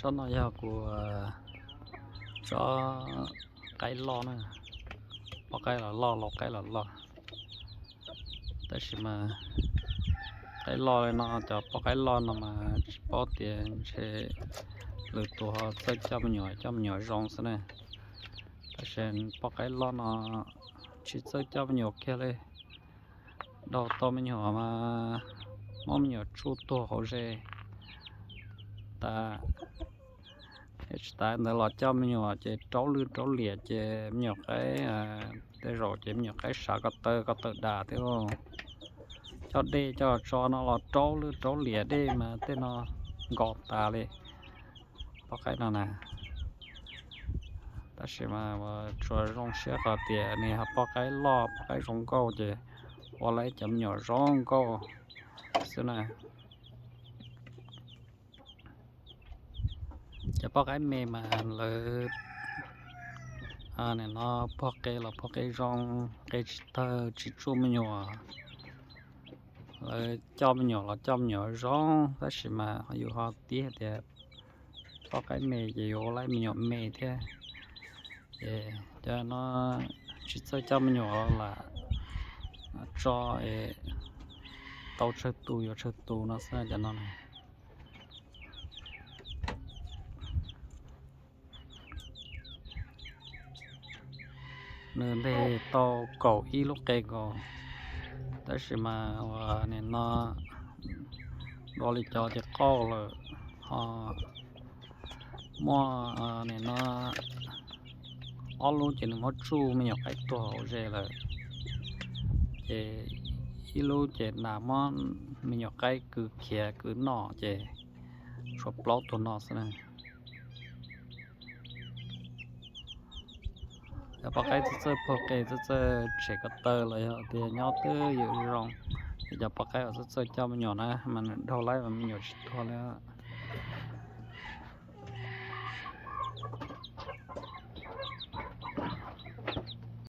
Tsob no yog kuv tsob qaib loj na, poj qaib los loj, lau qaib los loj. Tab sis mas qaib loj li no, cov poj qaib loj no mas tsis paub tias ntshe lwm tus ho txawj coj me nyuam, coj me nyuam zoo xwb na. Tab sis poj qaib loj no tsis txawj coj me nyuam kiag li. Dhau tau me nyuam mas muab me nyuam tsuj tuag hauv zes tas. Tsis tas ntawd los coj me nyuam ces raub lwj raub liam ces me nyuam qaib, tej zaum ces me nyuam qaib sav ko taw ko taw dam thiab. Coj dej coj tso no los raub lwj raub liam dej mas tej no nkaus tas li. Poj qaib no na, tab sis mas tsuas zoo siab qhov tias nws yog poj qaib loj, poj qaib zoo nkauj ces ua lawv cov me nyuam zoo nkauj xwb na. Cov poj qaib me mas lawv nim no puag qe los puag qe zoo, qe tsis tawg tsis tsuj me nyuam. Lawv coj me nyuam los coj me nyuam zoo, tab sis mas yus ho tib tias poj qaib me ces yuav ua lawv me nyuam me thiab. Ces cov no tsis txawj coj me nyuam lam tso es tau tsawg tus yuav tsawg tus no xwb cov no. Nws ntes tau kaum ib lub qe nkaus, tab sis mas ua nim no dua li cov ces qauj lawm, ho muaj nim no ob lub ces nws muab tsuj me nyuam qaib tuag hauv zes lawm. Ces ib lub ces nas muab me nyuam qaib kwv khiav kwv noj ces tshuav plaub tug no xwb na. Cov poj qaib txawj txawj puag qe txawj txawj tshem ko taw los yog tias nyob twb ywm zoo, cov poj qaib uas txawj txawj coj me nyuam na mas nws dhau lawm mas me nyuam tsis tuag li.